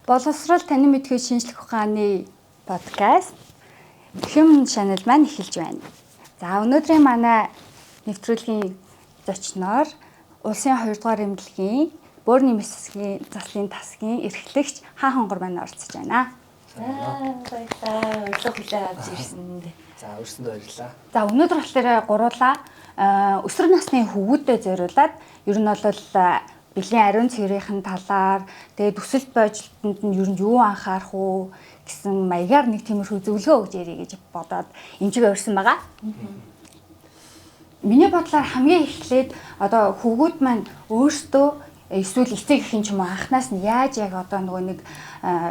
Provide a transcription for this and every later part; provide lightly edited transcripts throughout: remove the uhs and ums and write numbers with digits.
Боловсрол танин мэдхүй шинжлэх ухааны подкаст Human Channel маань эхэлж байна. За, өнөөдрийн манай нэвтрүүлгийн зочноор улсын 2 дугаар эмнэлгийн бөөрийн мэс засгийн заслын тасгийн эрхлэгч Хаан Хонгор маань оролцож байна. За, баярлалаа. Урилга хүлээн авч ирсэнд. За, урьсанд баярлалаа. За, өнөөдөр болохоор гуруулаа өсвөр насны хүүгүүдэд зориулаад ер нь бол бэлгийн ариун цэврийн талаар, тэгээд өсөлт боожлолтод нь ер нь юу анхаарах уу гэсэн маягаар нэг тиймэрхүү зөвлөгөө өгч ярих гэж бодоод эмчигээ урьсан байгаа. Миний бодлоор хамгийн эхлээд одоо хүүгүүд маань өөрсдөө эсвэл эцэг эхийн ч юм уу анхнаас нь яаж яг одоо нөгөө нэг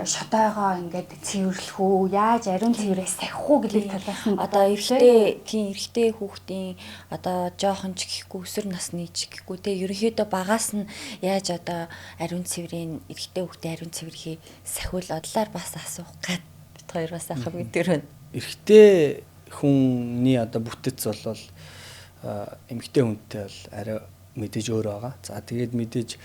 шодоогоо ингээд цэвэрлэх үү, яаж ариун цэврээс сахих уу гэдэг талаас нь одоо эрэгтэй, тийм, эрэгтэй хүүхдийн одоо жоохон ч гэхгүй, өсвөр насны ч гэхгүй те, ерөнхийдөө багаас нь яаж одоо ариун цэврийн, эрэгтэй хүүхдийн ариун цэвэрхий сахиул одлоор бас асуух гад бит хоёр бас хамгийн түрүүнд. Эрэгтэй хүний одоо бүтэц бол эмэгтэй хүнтэй бол арай мэдээж өөр байгаа. За, тэгээд мэдээж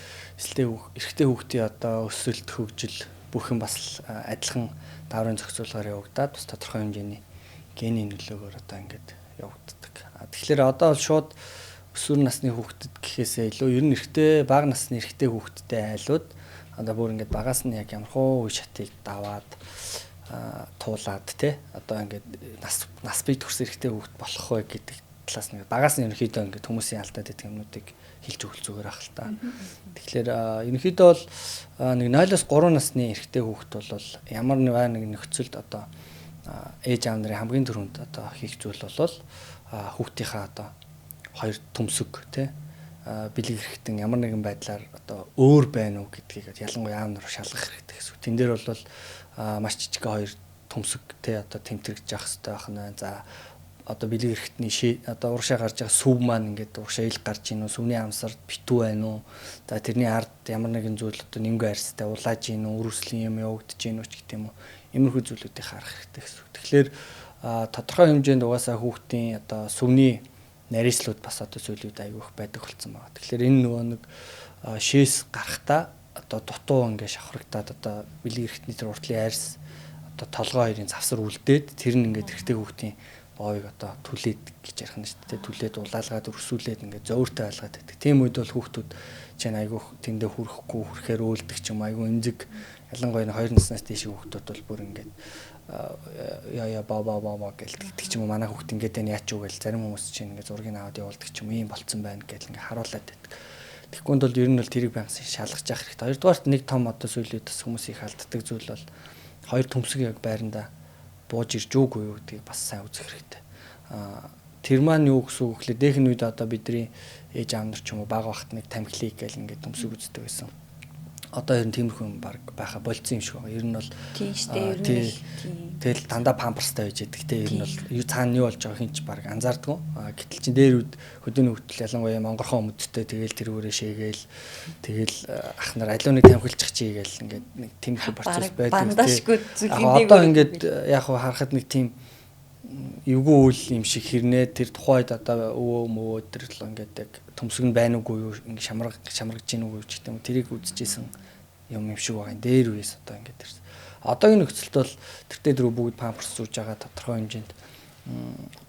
эрэгтэй хүүхдийн одоо өсөлт, хөгжил бүх юм бас адилхан дааврын зохицуулгаар явагдаад, бас тодорхой хэмжээний генийн нөлөөгөөр одоо ингээд явагддаг. Тэгэхээр одоо бол шууд өсвөр насны хүүхдэд гэхээсээ илүү ер нь эрэгтэй, бага насны эрэгтэй хүүхдтэй айлууд одоо бүр ингээд багаас нь яг ямар хуу үе шатыг даваад, туулаад те, одоо ингээд нас бий төрс эрэгтэй хүүхд болох вэ гэдэг талаас нь багаас нь ерөнхийдөө ингээд хүмүүсийн алдаад байдаг юмнуудыг хэлж өгөх зүгээр ах л та. Тэгэхээр ерөнхийдөө бол нэг 0-оос 3 насны эрэгтэй хүүхэд бол ямар нэг нөхцөлд одоо ээж аав нарын хамгийн түрүүнд одоо хийх зүйл бол хүүхдийнхаа одоо хоёр төмсөг те, бэлэг хэрэгтэн ямар нэгэн байдлаар одоо өөр байна уу гэдгийг ялангуяа аав нар шалгах хэрэгтэй гэсэн. Тэн дээр бол маш жижиг хоёр төмсөг те, одоо тэмтэргэж явах хэрэгтэй байх нь. За, одоо бэлэг эрхтний одоо урагшаа гарч байгаа сүв маань ингээд урагшаа ил гарч ийн үү, сүвний амсар битүү байна уу, за, тэрний ард ямар нэгэн зүйл одоо нэмгэн арьстай улааж ийн үү, өрөвслийн юм явагдаж ийн үү ч гэдэг юм уу, иймэрхүү зүйлүүдийг харах хэрэгтэй гэсэн үг. Тэгэхээр тодорхой хэмжээнд угаасаа хүүхдийн одоо сүвний нарийслууд бас одоо зүйлүүд айгүйх байдаг болсон байгаа. Тэгэхээр энэ нөгөө нэг шээс гарахтаа одоо дутуу ингээд шавхрагдаад, одоо бэлэг эрхтний тэр уртлын арьс, одоо толгой хоёрын завсар үлдээд, тэр нь ингээд эрэгтэй хүүхдийн боовыг одоо түлээд гэж ярих нь шүү дээ. Түлээд, улаалгаад, өрсүүлээд, ингээд зөөртэй байлгаад байдаг. Тийм үед бол хүүхдүүд чинь айгүйх тэндээ хүрэхгүй, хүрэхээр өөлдөг ч юм, айгүй эмзэг. Ялангуяа 2 наснаас дээш хүүхдүүд бол бүр ингээд яа яа баа баа баа баа гэл тэгдэг ч юм уу, манай хүүхд ингээд энэ яач уу гэл, зарим хүмүүс чинь ингээд зургийг аваад явуулдаг ч юм, ийм болцсон байна гэл ингээд харуулад байдаг. Тэгэхгүй бол ер нь бол тэрийг байнгын шалгаж явах хэрэгтэй. Хоёрдугаарт нэг том одоо сүүлийн бас хүмүүс их алддаг зүйл бол хоёр төмсөг яг байрандаа бууж ирж үгүй юу гэдгийг бас сайн үзэх хэрэгтэй. Тэр маань юу гэсэн үг гэхлээр дээхэн үед одоо бидний ээж аав нар ч юм уу бага бахт нэг тамхилыг гэл ингээд төмсөг үздэг байсан. Одоо ер нь тиймэрхүү юм баг байха болцсон юм шиг байгаа. Ер нь бол тийм штэ, ер нь тэгэл дандаа памперстай байж байдаг те. Ер нь бол юу цаана юу болж байгааг хинч баг анзаардгүй. Гэтэл чин дээр үед хөдөөний хөтөл ялангуяа монгорхон өмдтэй тэгэл тэрүүрээ шээгээл, тэгэл ах нар алиу нэг тамхилчих чи гээл ингээд нэг тиймэрхүү процесс байдаг те. Одоо ингээд яг хуу харахад нэг тийм эвгүй үйл юм шиг хэрнээ тэр тухайд одоо өвөө мөвөө тэр л ингээд яг төмсөг нь байна уугүй юу, ингээд шамраг шамрагж гин үгүй ч гэдэг юм, тэрийг үзчихсэн юм юм шиг байгаа юм. Дээр үеэс одоо ингээд ирсэн. Одоогийн нөхцөлд бол тэртээ дөрөв бүгд памперс зүүж байгаа, тодорхой хэмжээнд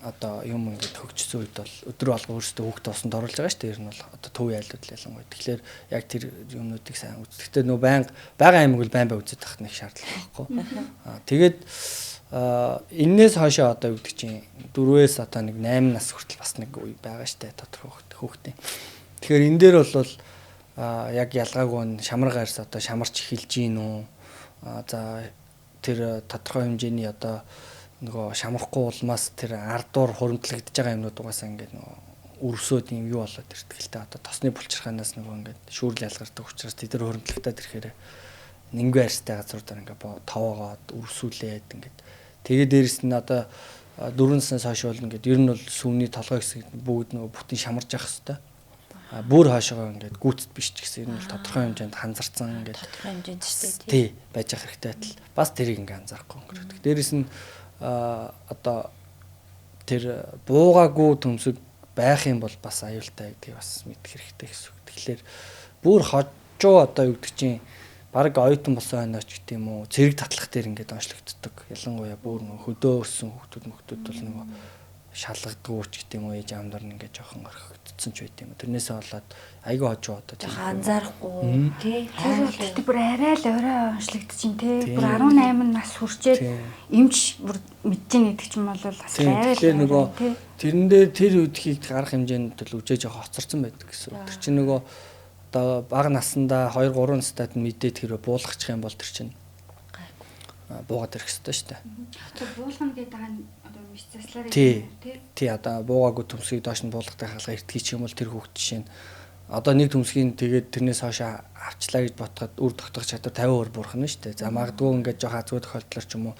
одоо юм ингээд хөгжсөн үед бол өдөр болго өөрсдөө хүүхдээ усанд оруулж байгаа шүү дээ. Ер нь бол одоо төв айлууд л ялангуяа. Тэгэхээр яг тэр юмнуудыг сайн үздэг. Гэхдээ нөө байнга байгаа юм бол байн бай үзэж тахт нэг шаардлага байхгүй. Тэгээд энээс хойшоо одоо юу гэдэг чинь 4-ээс одоо нэг 8 нас хүртэл бас нэг үе байгаа штэ, тодорхой хүүхдийн. Тэгэхээр энэ дээр бол яг ялгаагүй нь шамар гарс одоо шамарч эхэлж гин үү? За, тэр тодорхой хэмжээний одоо нөгөө шамрахгүй улмаас тэр ардуур хуримтлагдж байгаа юмнууд угаасаа ингээд нөгөө өрсөөд юм юу болоод ирдэг л та. Одоо тосны булчирхаанаас нөгөө ингээд шүүрл ялгардаг учраас тэд нар хуримтлагтаад ирэхээр нингүй арьстай газруудаар ингээд тоогоод, өрсүүлээд ингээд. Тэгээд дээрэс нь одоо 4 наснаас хойш бол ингээд ер нь бол сүвний толгой хэсэг бүгд нөгөө бүтэн шамарж явах хэвээр. Бүр хойшоогоо ингээд гүйтд биш ч гэсэн ер нь бол тодорхой хэмжээнд ханзарсан ингээд тодорхой хэмжээнд шүү дээ. Тий, байж явах хэрэгтэй байтал бас тэрийг ингээд анзаарахгүй өнгөрөөдөг. Дээрэс нь одоо тэр буугаагүй төмсөг байх юм бол бас аюултай гэдгийг бас мэдэх хэрэгтэй гэсэн үг. Тэгэхээр бүр хожуу одоо юу гэдэг чинь Бараг оюутан болсон хойноо ч гэдэг юм уу цэрэг татлах дээр ингээд онцлогддог. Ялангуяа бүр нөгөө хөдөө өссөн хүүхдүүд мөхтүүд бол нөгөө шалгадгүй ч гэдэг юм уу ээж аамдар нь ингээд жоохон орхигдсон ч байт юм. Тэрнээсээ болоод айгүй хожуу одоо жоохон анзаарахгүй тий. Тэр бол тэгтээ бүр арай л орой онцлогдчихин тий. Бүр 18 нас хүрчээд эмч бүр мэдэж гэдэг чинь бол бас арай л. Тэгэхээр нөгөө тэрэндээ тэр үдхийг гарах хэмжээнд бол үжээ жоохон хоцорсон байдаг гэсэн. Тэр чинь нөгөө одоо бага насндаа 2 3 настайд нь мэдээд хэрвээ буулгачих юм бол тэр чинь буугаад ирэх ёстой шүү дээ. Тэр буулгана гэдэг байгаа нь одоо мис заслаар тий. Тий, одоо буугаагүй төмсгийг доош нь буулгадаг хаалга эртгий ч юм бол тэр хүүхд жишээ нь одоо нэг төмсгийн тэгээд тэрнээс хойш авчлаа гэж ботход үр тогтоох чадвар 50% буурах нь шүү дээ. За магадгүй ингээд жоох азгүй тохиолдлоор ч юм уу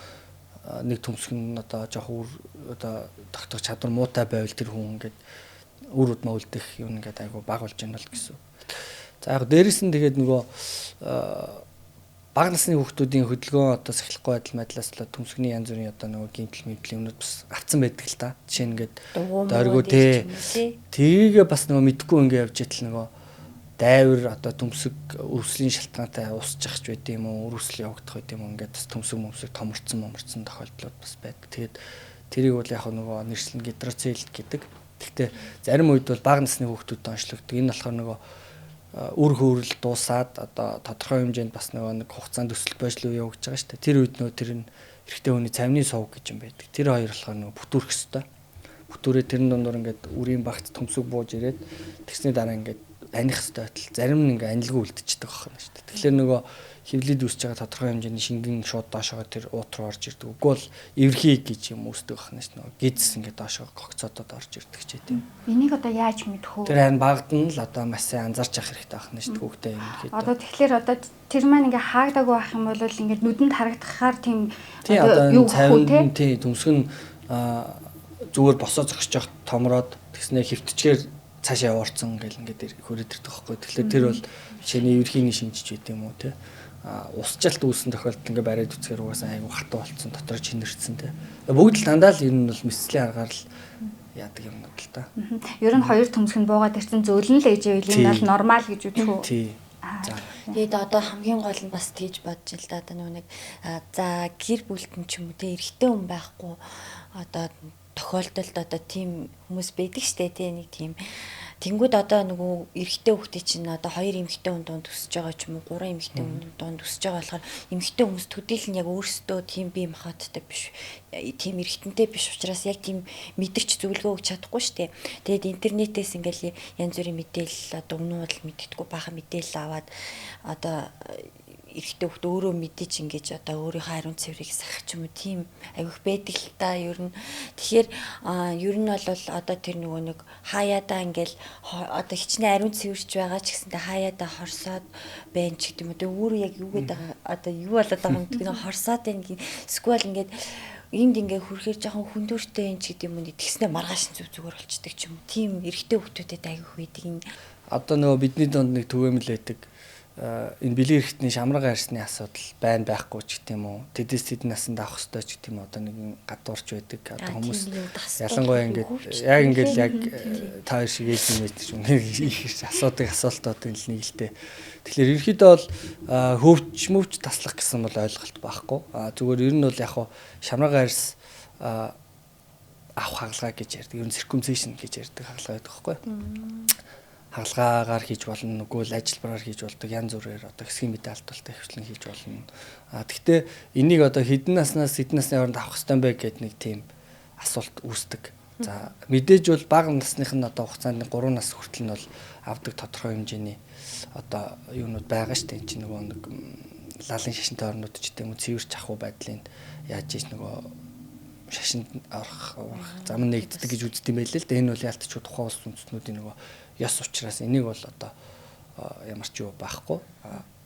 нэг төмсг нь одоо жоох үр одоо тогтоох чадвар муутай байвал тэр хүн ингээд үр удмаа үлдэх юм ингээд айгу бага болж байна л гэсэн. За яг дээрэс нь тэгээд нөгөө бага насны хүүхдүүдийн хөдөлгөөн одоо сахилахгүй байдал байдлаас л төмсгний янз бүрийн одоо нөгөө гэмтэл мэтэл юмнууд бас авцсан байдаг л та. Жишээ нь ингээд дөргөө те. Тэрийгээ бас нөгөө мэдхгүй ингээд явж итэл нөгөө дайвар одоо төмсөг өвслийн шалтгаантай усчих ч байд юм уу, өрөвсөл явагдах байд юм уу, ингээд бас төмсөг мөмсөг томорцсон тохиолдлууд бас байдаг. Тэгээд тэрийг бол яг нөгөө нэршлэн гидроцел гэдэг. Гэхдээ зарим үед бол бага насны хүүхдүүд онцлогддог. Энэ болохоор нөгөө үр хөөрөл дуусаад одоо тодорхой хэмжээнд бас нөгөө нэг хугацаанд өсөлт байжлуу явагдаж байгаа шүү дээ. Тэр үед нөгөө тэр нь эрэгтэй хүний цавны сувг гэж юм байдаг. Тэр хоёр болохоор нөгөө бүтүүрх хэвээр. Бүтүүрээ тэрэн дундуур ингээд үрийн багц төмсөг бууж ирээд тэгсний дараа ингээд аних хэвээр байтал зарим нь ингээд анилгүй үлдчихдэг байна шүү дээ. Тэгэхээр нөгөө хөвлөд үүсэж байгаа тодорхой хэмжээний шингэн шууд доошоо тэр уут руу орж ирдэг. Үгүй бол эвэрхий гэж юм үүсдэг байна шүү дээ. Гидс ингээд доошоо гогцоодод орж ирдэг ч гэдэм. Энийг одоо яаж мэдэх вэ? Тэр харин багад нь л одоо маш сайн анзаарч явах хэрэгтэй байна шүү дээ. Хүүхдээ юм хэд. Одоо тэгэхээр одоо тэр маань ингээд хаагдаагүй байх юм бол ингээд нүдэнд харагдахаар тийм одоо юу гэх вэ? Тий, төмсг нь зүгээр босоо зогсож явах томроод тэгснээ хөвтчгээр цаашаа яваарсан гэл ингээд хөрөөд ирдэг байхгүй. Тэгэхээр тэр бол жишээний эвэрхийний шинжиж байт юм уу те. Усчлалт үүсэн тохиолдолд ингээ бариад үцгээр угаасаа айгу хатуу болцсон, дотор чинэрсэн те. Бүгд л дандаа л ер нь бол мэсцлийн аргаар л яадаг юмнууд л та. Ер нь хоёр төмсг нь буугаад ирсэн зөөлөн л ээжээ үйл нь бол нормал гэж үзэх үү? Тий. За. Тэгээд одоо хамгийн гол нь бас тэгж бодож ил да. Одоо нөгөө нэг за гэр бүлд нь ч юм уу те эрэгтэй хүн байхгүй одоо тохиолдолд одоо тийм хүмүүс байдаг штэ те нэг тийм тэнгууд одоо нөгөө эрэгтэй хүүхдээ чинь одоо хоёр эмэгтэй хүн дунд өсөж байгаа ч юм уу гурван эмэгтэй хүн дунд өсөж байгаа болохоор эмэгтэй хүмүүс төдийл нь яг өөрсдөө тийм бие махбодтой биш тийм эргэтэнтэй биш учраас яг тийм мэдэрч зөвлөгөө өгч чадахгүй штэ. Тэгээд интернетээс ингээл янз бүрийн мэдээлэл одоо өмнө нь мэддэггүй баахан мэдээлэл аваад одоо эрэгтэй хүүхд өөрөө мэдээж ингэж одоо өөрийнхөө ариун цэврийг сахих ч юм уу тийм аявих байдаг л та ер нь. Тэгэхээр ер нь бол одоо тэр нөгөө нэг хаяадаа ингээл одоо хичнээн ариун цэвэрч байгаа ч гэсэндээ хаяадаа хорсоод байна ч гэдэг юм уу. Тэгээ өөрөө яг юу гэдэг одоо юу болоод байгаа юм гэдэг нь хорсоод байна гин. Эсвэл ингээд энд ингээ хүрэхээр жоохон хүндүүртэй юм ч гэдэг юм уу. Тэгснэ маргааш зүг зүгээр болчдөг ч юм уу. Тийм эрэгтэй хүүхдүүдэд аявих байдаг юм. Одоо нөгөө бидний донд нэг түгээмэл байдаг. Энэ бэлгийн эрхтний шамраг арьсны асуудал байна байхгүй ч гэдэм үү. Тэдэс тэдэн насанд авах ёстой ч гэдэм үү. Одоо нэг гадуурч байдаг. Одоо хүмүүс ялангуяа ингээд яг ингээд яг та хоёр шиг ээж юм ч юм их асуудаг асуултууд энэ л нэг л дээ. Тэгэхээр ерөнхийдөө бол хөвч мөвч таслах гэсэн бол ойлголт байхгүй. А зүгээр ер нь бол яг шамраг арьс авах хагалгаа гэж ярьдаг. Ер нь circumcision гэж ярьдаг хагалгаа байдаг байхгүй юу? Хагалгаагаар хийж болно, үгүй л ажилбараар хийж болдог, янз бүрээр одоо хэсгийн мэдээ алдуултаа хвшлэн хийж болно. А тэгтээ энийг одоо хэдэн наснаас хэдэн насны хооронд авах ёстой юм бэ гэдэг нэг тийм асуулт үүсдэг. За мэдээж бол бага насных нь одоо хугацаанд 3 нас хүртэл нь бол авдаг тодорхой хэмжээний одоо юунууд байгаа шүү дээ. Энд чинь нөгөө нэг лалын шашинтай орнууд ч гэдэм үү цэвэрч ах уу байдлын яаж ийш нөгөө шашинд орох зам нэгддэг гэж үздэг юм байлээ л дээ. Энэ бол яалтч тухайн улс үндэстнүүдийн нөгөө ёс учраас энийг бол одоо ямар ч юу байхгүй.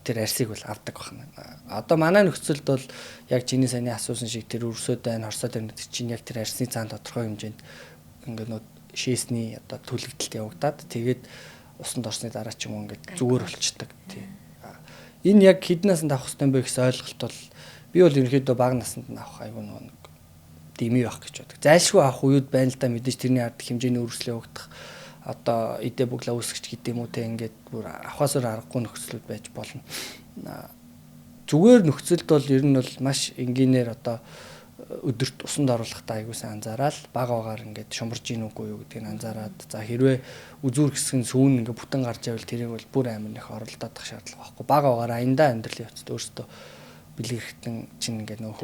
Тэр арсыг бол авдаг байна. Одоо манай нөхцөлд бол яг чиний саяны асуусан шиг тэр өрсөд байна, хорсоод байна гэдэг чинь яг тэр арсны цаан тодорхой хэмжээнд ингээд нөө шээсний одоо түлэгдэлт явагдаад тэгээд усанд орсны дараа ч юм уу ингээд зүгээр болчдөг. Тий. Энэ яг хэдэн насанд авах хэрэгтэй юм бэ гэсэн ойлголт бол би бол ерөнхийдөө бага насанд нь авах айгүй нөгөө нэг дэмий байх гэж боддог. Зайлшгүй авах үеуд байна л да, мэдээж тэрний ард хэмжээний өрсөлөө явагдах одоо идэ бүглаа үүсгэж гэдэг юм уу те ингээд бүр авахаас өөр аргагүй нөхцлүүд байж болно. Зүгээр нөхцөлд бол ер нь бол маш энгийнээр одоо өдөрт усанд оруулахдаа аягүй сайн анзаараад бага багаар ингээд шумарж ийн үгүй юу гэдгийг анзаараад, за хэрвээ үзүүр хэсэг нь сүүн ингээд бүтэн гарч явбал тэрийг бол бүр амар нэх оролдоодох шаардлага байхгүй. Бага багаар аяндаа амьдралын явцад өөртөө бэлэг эрхтэн чинь ингээд нөгөө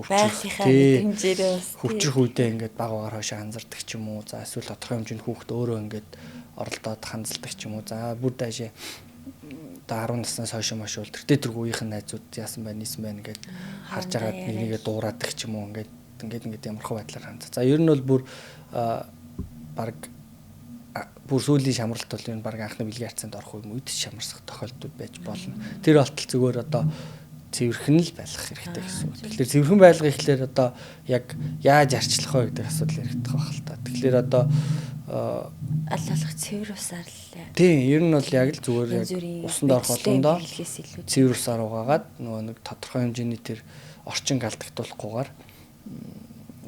хөвчрөх үедээ ингээд бага багаар хойшоо анзардаг ч юм уу. За эсвэл тодорхой хэмжээнд хүүхэд өөрөө ингээд оролдоод ханзалдаг ч юм уу. За бүр дайшээ одоо 10 наснаас хойш маш бол тэртээ тэргүй үеийнхэн найзууд яасан байна, нийсэн байна ингээд харж агаад нэг нэгээ дуурайдаг ч юм уу, ингээд ингээд ямархуу байдлаар хандсан. За ер нь бол бүр баг бүр сүүлийн шамралт бол энэ баг анхны бэлгийн харьцаанд орох үед шамарсах тохиолдлууд байж болно. Тэр болтол зүгээр одоо цэвэрхэн л байх хэрэгтэй гэсэн үг. Тэгэхээр цэвэрхэн байлгах гэхлээр одоо яг яаж арчлах вэ гэдэг асуудал яригдах байх л та. Тэгэхээр одоо аль болох цэвэр усаар л. Тийм, ер нь бол яг л зүгээр яг усанд орох болгондоо цэвэр усаар угаагаад нөгөө нэг тодорхой хэмжээний тэр орчин галдагдуулахгүйгээр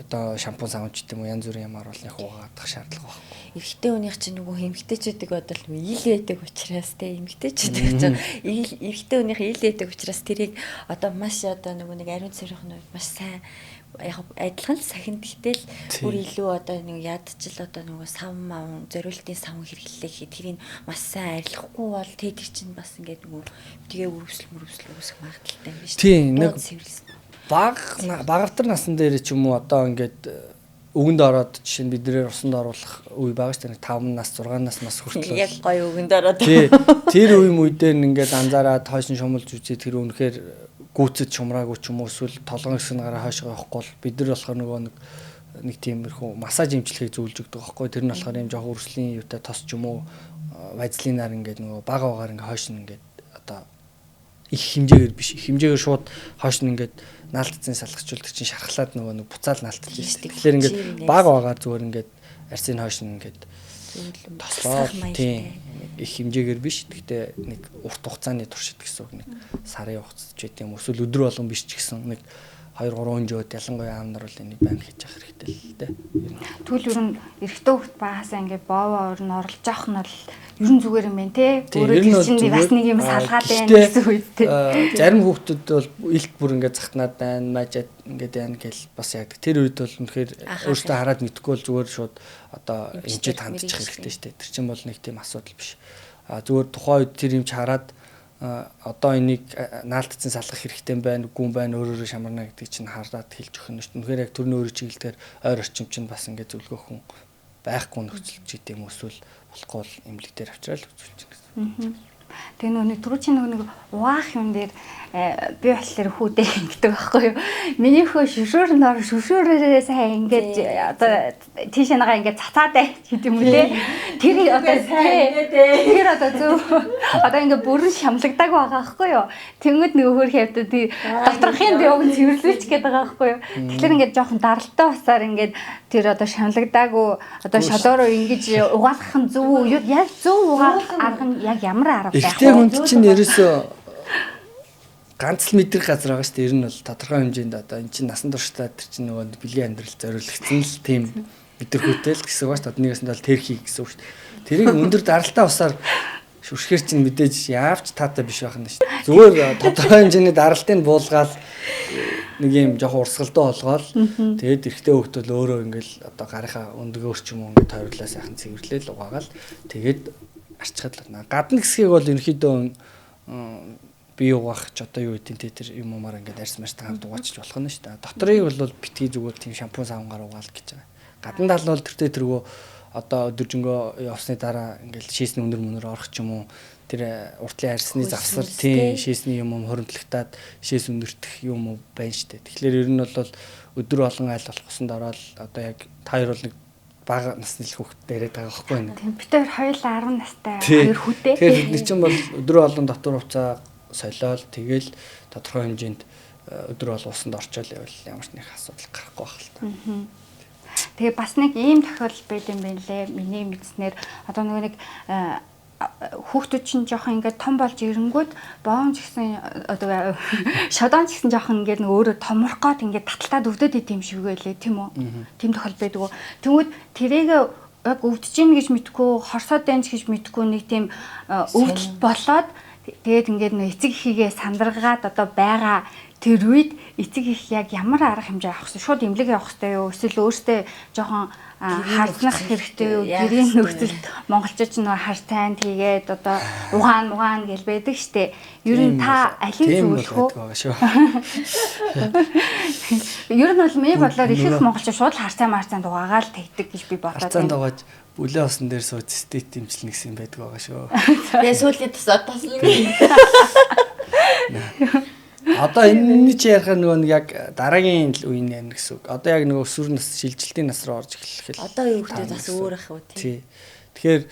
одоо шампунь савн ч гэдэг юм уу, янз бүрийн юм оруулах угаадах шаардлага байхгүй. Эрэгтэй хүнийх чинь нөгөө эмэгтэйчүүдийг бодвол ил байдаг учраас те, эмэгтэйчүүдийг чинь ил, эрэгтэй хүнийх ил байдаг учраас тэрийг одоо маш одоо нөгөө нэг ариун цэврийн үед маш сайн яг адилхан л сахин, гэтэл бүр илүү одоо нэг ядчил одоо нөгөө сав мав зориултын сав хэрэглээ гэхэд тэрийг маш сайн арилгахгүй бол тэр чинь бас ингээд нөгөө тэгээ өрөвсөл мөрөвсөл үүсэх магадлалтай юм биш. Тийм, нэг багавтар насан дээр ч юм уу одоо ингээд өгөнд ороод жишээ нь биднээр усанд оруулах үе байгаа шүү дээ. 5 нас 6 нас нас хүртэл яг гоё өгөнд ороод. Тий. Тэр үе мүйдээр ингээд анзаараад хойш нь шумалж үзээ, тэр үнэхээр гүйцэд шумраагүй ч юм уу эсвэл толгойн хэсэг нь гараа хойшоо явахгүй бол бид нар болохоор нөгөө нэг тиймэрхүү массаж эмчилгээг зөвлөж өгдөг байхгүй. Тэр нь болохоор юм жоох өрслийн юутай тос ч юм уу вазлинаар ингээд нөгөө бага багаар ингээд хойш нь ингээд одоо их хэмжээгээр биш, их хэмжээгээр шууд хойш нь ингээд наалтцсан салгачулдаг чинь шархлаад нөгөө нэг буцаал наалтж шүү дээ. Тэгэхээр ингээд бага багаар зүгээр ингээд арсын хойш нь ингээд тослоо. Тийм, их хэмжээгээр биш. Гэхдээ нэг урт хугацааны туршид гэсэн үг, нэг сарын хугацаа ч гэдэм эсвэл өдөр болгон биш ч гэсэн нэг 2 3 өнжөөд ялангуяа аав нар бол энийг байнга хийж явах хэрэгтэй л дээ. Тэгвэл ер нь эрэгтэй хүүхд багасаа ингээд боовоо өөр нь орлож явах нь бол ер нь зүгээр юм байна те. Өөрөө тэр чинь бас нэг юм салгаад байна гэсэн үг те. Зарим хүүхдүүд бол илт бүр ингээд захтнаад байна, маажаад ингээд байна гэл бас яадаг. Тэр үед бол үнэхээр өөртөө хараад мэдэхгүй бол зүгээр шууд одоо эмчээд хандчих хэрэгтэй шүү дээ. Тэр чинь бол нэг тийм асуудал биш. А зүгээр тухайн үед тэр юмч хараад одоо энийг наалтцсан салгах хэрэгтэй юм байна, үгүй юм байна, өөрөөрөө шамарна гэдгийг чинь хараад хэлж өгөх нь шүү дээ. Үнэхээр яг төрний өөрийн чиглэлээр ойр орчим чинь бас ингээд зөвлөгөө хүн байхгүй нөхцөл ч гэдэм эсвэл болохгүй бол эмнэлэг дээр авчрал үзүүлж гэсэн. Тэгээ нөгөө нэг түрүүчийн нөгөө нэг угаах юм дээр би болохоор хүүдээ ингэдэг байхгүй юу. Миний хөө шүшүүр нор шүшүүрээрээ сайн ингээд одоо тийшээ нагаа ингээд цацаад бай гэдэг юм үү те. Тэр одоо тэр одоо зөв одоо ингээд бүрэн шамлагдаг байгаа байхгүй юу. Тэнгүүд нөгөө хөр хавьд тий доторхын биог нь цэвэрлүүлчих гээд байгаа байхгүй юу. Тэгэхээр ингээд жоохон даралтай басаар ингээд тэр одоо шамлагдаагүй одоо шодоороо ингэж угаалгах нь зөв үү? Яг зөв угаах арга нь яг ямар арга байх вэ? Эрэгтэй хүнд чинь ерөөсөө ганц л мэдрэх газар байгаа шүү дээ. Ер нь бол тодорхой хэмжээнд одоо эн чинь насан туршдаа тэр чинь нөгөө бэлгийн амьдрал зориулагдсан л тийм мэдрэхүйтэй л гэсэн үг шүү дээ. Нэгээс нь бол терхий гэсэн үг шүү дээ. Тэрийг өндөр даралтай усаар шүршгэр чинь мэдээж яавч таатай биш байх нь шүү дээ. Зүгээр тодорхой хэмжээний даралтыг буулгаал нэг юм жоохон урсгалдаа олгоол тэгээд эрэгтэй хүүхд бол өөрөө ингээл одоо гарынхаа өндгөөр ч юм уу ингээд тойруулаа сайхан цэвэрлээл угаагаал тэгээд арчхад л байна. Гадна хэсгийг бол ерөнхийдөө бие угаах ч одоо юу гэдэг нь тэр юм уумаар ингээд арьс марстай хамт угаачж болох нь шүү дээ. Дотрыг бол битгий зүгээр тийм шампунь савнгаар угаал гэж байгаа. Гадна тал нь бол тэртээ тэргөө одоо өдөржингөө явсны дараа ингээд шийсний өнөр мөнөр орох ч юм уу тэр уртлын арьсны завсар тийм шийсний юм хоримтлагтаад шээс өнөртөх юм уу байна шүү дээ. Тэгэхээр ер нь бол өдөр болгон айл болох усанд ороод одоо яг та хоёр бол нэг бага насны л хүүхэд яриад байгаа байхгүй юу? Тийм бид хоёр хоёулаа 10 настай хоёр хүүтэй. Тэгэхээр бид нар чинь бол өдөр болгон дотор хувцаа солиол тэгэл тодорхой хэмжээнд өдөр бол усанд орчоол явал ямар ч нэг асуудал гарахгүй байх л та. Тэгээ бас нэг ийм тохиолдол байд юм байна лээ. Миний мэдснээр одоо нөгөө нэг хүүхдүүд чинь жоохон ингээд том болж ирэнгүүт боомж гэсэн одоо шодоон ч гэсэн жоохон ингээд нэг өөрөө томрох гот ингээд таталтаад өвдөд идэм шиг байлээ тийм үү? Тийм тохиол байдаг уу? Тэнгүүд тэрийг яг өвдөж гин гэж мэдгүй, хорсоод байна ч гэж мэдгүй нэг тийм өвдөлт болоод Тэгээд ингээд нөө эцэг эхийгээ сандаргаад одоо байгаа тэр үед эцэг их яг ямар арга хэмжээ авах вэ? Шууд эмнэлэг явах хэрэгтэй юу? Эсвэл өөртөө жоохон харзнах хэрэгтэй юу? Гэрийн нөхцөлд монголчууд ч нөө хар тайнд хийгээд одоо угаан мугаан гэл байдаг штэ. Ер нь та алийг зөвлөх үү? Ер нь бол миний бодлоор их их монголчууд шууд хар цай марцаанд угаагаал тэгдэг гэж би бодоод байна. Харцаанд угааж бүлээ усан дээр сууж стейт дэмжлэн гэсэн юм байдаг байгаа шүү. Тэгээ сүүлийн тус таслана. Одоо энэний чи ярихаар нөгөө нэг яг дараагийн үеийн ярина гэсэн үг. Одоо яг нөгөө өсвөр нас шилжилтийн нас руу орж эхлэх л. Одоо юу гэдэг бас өөр ах уу тий. Тэгэхээр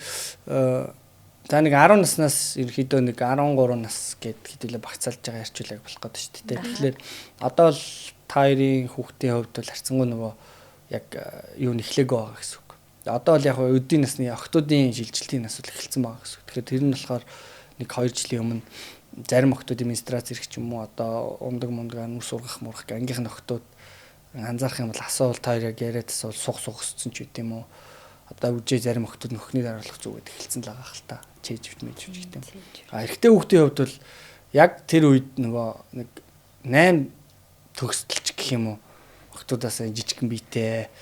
за нэг 10 наснаас ерөнхийдөө нэг 13 нас гэд хэдүүлээ багцаалж байгаа ярьчулаг болох гэдэг шүү дээ. Тэгэхээр одоо л та хоёрын хүүхдийн хувьд бол харьцангуй нөгөө яг юу нэхлээгүй байгаа гэсэн үг. Одоо л яг өдийн насны охтуудын шилжилтийн нас бол эхэлсэн байгаа гэсэн үг. Тэгэхээр тэр нь болохоор нэг 2 жилийн өмнө зарим охтуудын менстрац ирэх ч юм уу одоо ундаг мундаг нүс ургах мурах ангийнх нь охтууд анзаарах юм бол асуувал та хоёр яг яриад асуувал сух сух өссөн ч үт юм уу. Одоо үжээ зарим охтууд нөхний дараалах зүгээд эхэлсэн л байгаа хэл та. Чэйжвч мэжвч гэдэг юм. А эрэгтэй хүүхдийн хувьд бол яг тэр үед нөгөө нэг 8 төгсдөлч гэх юм уу охтуудаас жижигхэн биетэй